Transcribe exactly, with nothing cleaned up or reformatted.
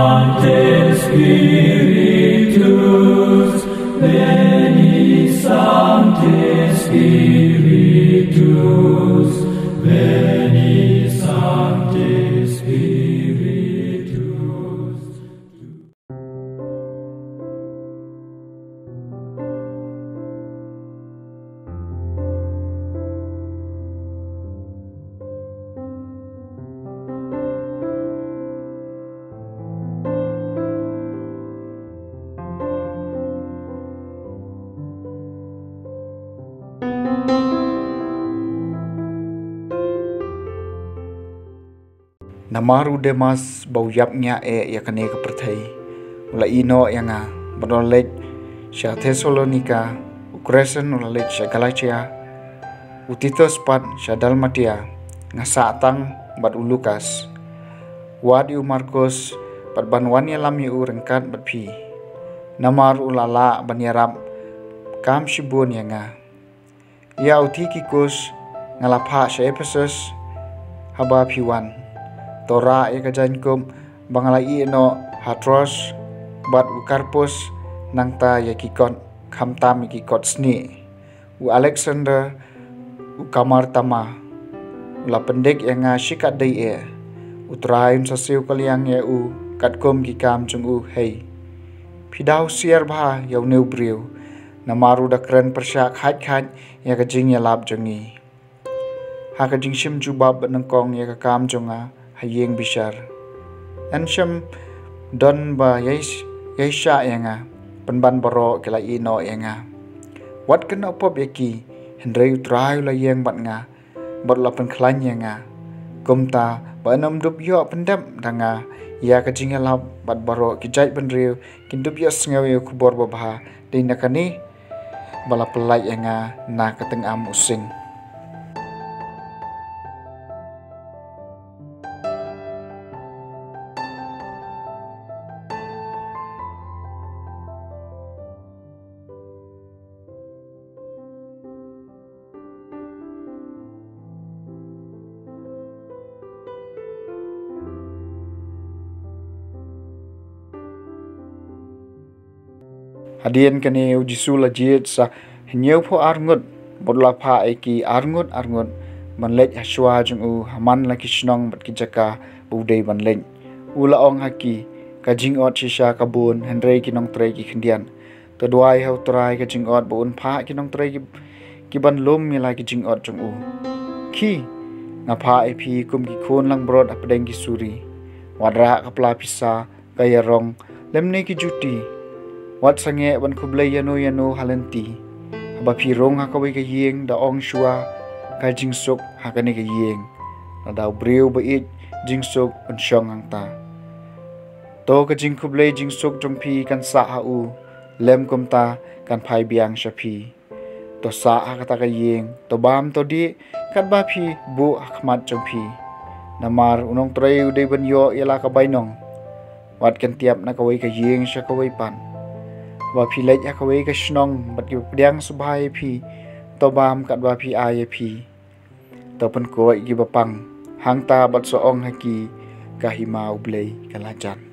Sancte Spiritus, veni, Sancte Spiritus, veni, Sancte Spiritus. Namar u Demas ba u ïap ngiah eh ïa kane ka pyrthei, u la ïehnoh ïa nga, bad u la leit sha Thessalonika, u Kresens u la leit sha Galatia, u Titus pat sha Dalmatia, nga sah tang bad u Lukas. Wad ïa u Markus, bad ban wan ïalam ïa u ryngkat bad phi. Namar u la lah ban ïarap kam shibun ïa nga. Ïa u Tikhikus nga la phah sha Ephesus haba phi wan. To rah ïa ka jaiñkup ba nga la ïehnoh ha Troas bad u Karpus, nangta ïa ki kot, khamtam ïa ki kot snieh. U Aleksander, u kamar tama, u la pyndik ïa nga shikatdei eh. U Trai un sa siew kylliang ïa u katkum ki kam jong u, hei. Phi da husiar bha ïa une u briew, namar u da kren pyrshah khait khait ïa ka jingïalap jong ngi. Ha ka jingshim jubab banyngkong ïa ka kam jong nga ha ïing bishar, yn shym don ba ïai, ïai shah ïa nga, pynban baroh ki la ïehnoh ïa nga. Wat kynnoh pop ïa ki, hynrei u Trai u la ïeng bad nga, bad u la pynkhlaiñ ïa nga. Kumta ba yn ym dup ïoh pyndep da nga ïa ka jingïalap, bad baroh ki jaitbynriew kin dup ïohsngew ïa ka khubor babha dei na kane ba la pyllait ïa nga na ka tyngam u sing. Hadien kane u Jisu la jied sa hynñiewphew ar ngut, bad u la phah ïa ki ar ngut ar ngut ban leit ha shuwa jong u ha man la ki shnong bad ki jaka ba u dei ban leit. U la ong ha ki, ka jingot shisha ka bun, hynrei ki nongtrei ki khyndiat. To duwai ha u Trai ka jingot ba un phah ki nongtrei ki, ki ban lum ïa la ki jingot jong u. Khie, nga phah ïa phi kum ki khun langbrot hapdeng ki suri. Wat rah ka pla pisa, ka ïarong, lymne ki juti. Wat sangeh ban khublei ïano ïano ha lynti. Haba phi rung ha kawei ka ïing, da ong shuwa, ka jingsuk ha kane ka ïing. Lada u briew ba ïeit jingsuk un shong hangta. To ka jingkhublei jingsuk jong phi kan sah ha u, lym kumta kan phai biang sha phi. To sah ha kata ka ïing, to bam to dih, katba phi buh ha khmat jong phi. Namar u nongtrei u dei ban ïoh ïa la ka bainong. Wat kyntiap na kawei ka ïing sha kawei pat. Ba phi leit ha kawei ka shnong bad kiba pdiang sngewbha ïa phi, to bam katba phi ai ïa phi. To pynkoit ïa kiba pang, hangta bad sa ong ha ki, ka hima U Blei ka la jan.